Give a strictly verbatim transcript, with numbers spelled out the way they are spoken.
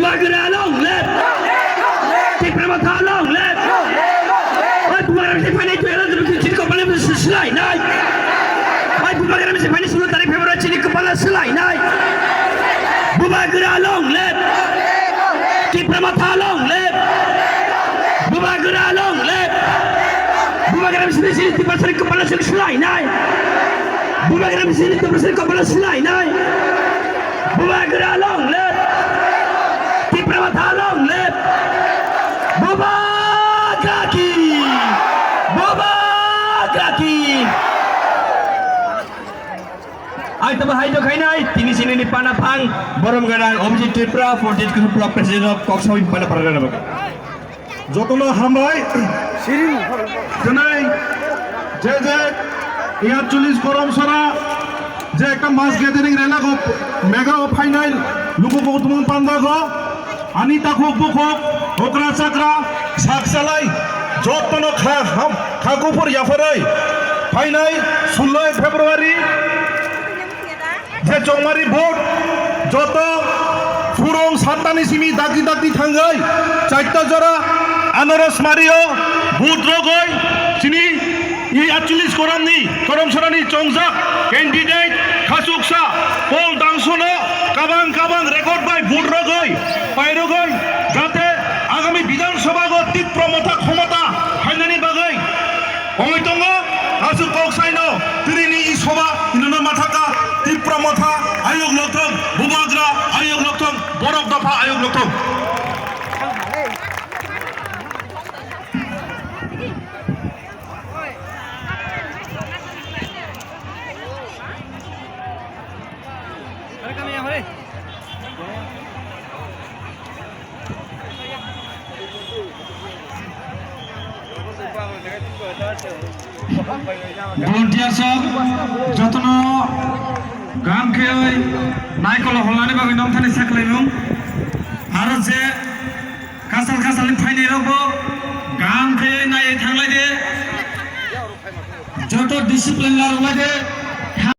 Bubagra long live! Tipra Motha long live! Oi, Bubagra se phainai tu era tu chini kopala se silai nai. Oi, Bubagra se phainai sulo tarik February chini kopala silai nai. Bubagra long live! Tipra Motha long live! Bubagra long live! Bubagra se chini Tipra se kopala se silai nai. Bubagra se chini Tipra se kopala silai nai. Bubagra long live! Tipra Motha long live! Bubagra ki! Bubagra ki! Ai tamo hai to khainai, tini sinini pana phang, borom gwnang Abhijit Tripura, forty-eight Block President of Koksoi Pana Pargana. Jotono hambai. Twnai je je Yatchulis Korom Sora je ekta mass gathering rela go mega o phainai luku bo tumung panda go ani takhuk bukhuk okra chakra sak salai jotono kha ham kha kuphur yapharwi phainai sullo February. Je chongmari vote joto phurung sattani simi dakti dakti thangwi chaita jora Anaras Mario vote rogwi chini i atcholish koramni, Korom Sorani chongjak candidate khachuksa Paul Dangsono kabang kabang record bai vote rogwi pairogwi jate agami Bidhan Sabha go Tipra Motha khomota phainani bagwi ongwi tongo, aswk kok saino, tini ni i soba, inono mathaka, Tipra Motha, ayuk lokthong, Bubagra, ayuk lokthong, Borok Dopha, ayuk lokthong. Volunteer rok jotono gam khe oi naikolo holnani bagwi nongthani sakhlaimung. Aro je kasal kasalni phainai rokbo gam khe naiwi thanglai de. Joto discipline larwlai de.